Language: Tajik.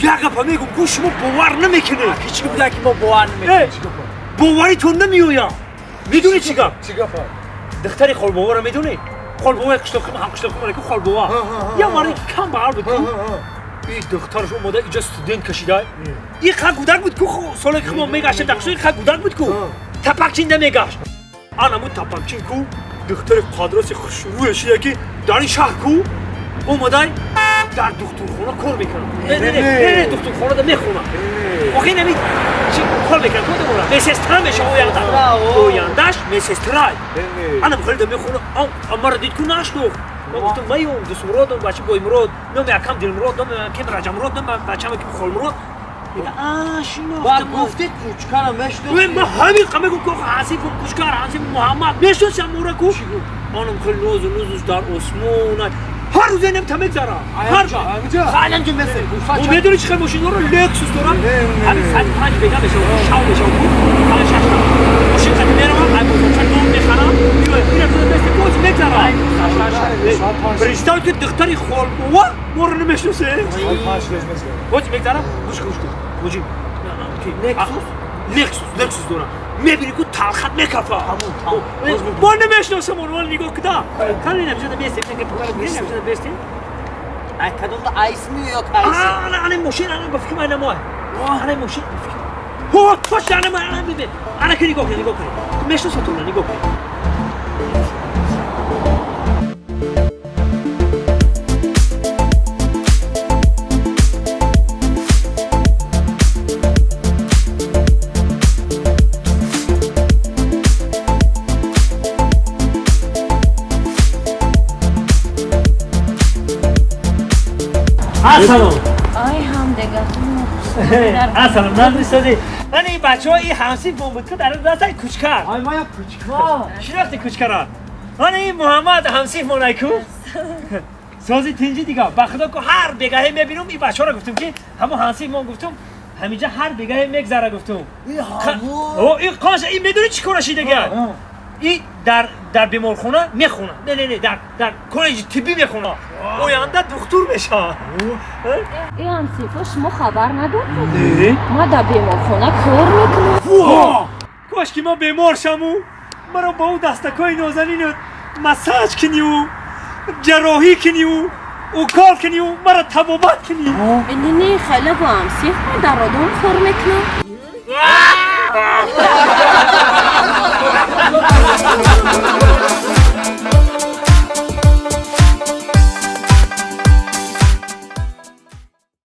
Як гапа мегум, ку шумо бовар намекунед. Ҳеч буда ки мо бовар намекунем. Боваритон намеояд. Медонӣ чӣ гап? Чӣ гапа? Духтари холбоваро медонӣ? Холбоваи қишлоқи ҳам қишлоқи ку холбова. Я марде ки кам баҳар буд ку. И духтараш омода иҷа студент кашида. И ха гудак буд ку, соле ки мо мегаштем дар қишлоқ, ха гудак буд ку. Тапакчинда мегашт. Анаму тапакчин ку духтари қадроси хушрӯе шида ки дар ин шаҳр ку омадай дар духтурхона кор мекунад. Не, не, не, не, духтурхонада мехонад. Охи нами чи кор мекунад, ку дамора? Медсестра мешава оянда. Ояндаш медсестра. Анам хеле мехонад. Амара дид ку нашнохт. Ман гуфтам маюм дусмуродам, бача Боймурод, номи акам Дилмурод, номи акам Раҷамурод, номи бачам акам Холмурод. Мега, а шинохтам. Баъд гуфтед кучкара мешнохтед. Ман ҳамин қа мегум ку Ҳасифу Кучкар, Ҳасиф Муҳаммад мешносам ора ку. Анам хеле нозу нозуш дар осмон. Ҳар рӯз инам та мегзара. Ҳар вақт. Ҳаланҷа месел. Медонӣ чӣ хел мошин дора? Лексус дорам. Ҳамин соати 5 бега мешава, шав мешава ку. 5-6 та. Мошин қати меравам, ай бозорча нон мехарам. Меоям. Ина туда месте боз мегзара. Представь ки духтари холбова моро намешносе. Боз мегзара. Гӯш гӯш кун. Муҷиб. Лексус? Лексус, Лексус дорам. Мебини ку талхат мекафа. Мо намешносам онро, нигоҳ куда. Кали намешада местем, намешада местем. Ай кадомда айсми ё кайси? Ана ана мошин, ана ба фикр ман намой. Ана мошин. Ҳо, тош ана ман ана бибин. Ана ки нигоҳ кун, нигоҳ кун. Мешносам туро, нигоҳ кун. Ассалом. Ай ҳам дегар. Ассалом, назди ман ин бачаҳо ин ҳамсинфон буд ку дар дастай кучкар. Ай мая кучка. Шинохти кучкара? Ман ин Муҳаммад ҳамсинфон ай ку. Сози тинҷи дига. Ба худо ку ҳар бегаҳе мебинум ин бачаҳоро гуфтум ки ҳамон ҳамсинфон гуфтум ҳаминҷа ҳар бегаҳе мегзара гуфтум. И ҳамон. О, ин қоша ин медонӣ чӣ кора шидага? И дар беморхона мехонад. Не, не, не, дар коллеҷи тиббӣ мехонад. Оянда духтур мешавад. И ҳамсинфо шумо хабар надоред? Не. Ма дар беморхона кор мекунам. Во! Кош ки ман бемор шаму, маро бо ӯ дастакҳои нозанину массаж куниву, ҷарроҳӣ куниву, укол куниву, маро табобат кунӣ. Не, не, хеле бо ҳамсинф ма дар роддом кор мекунам.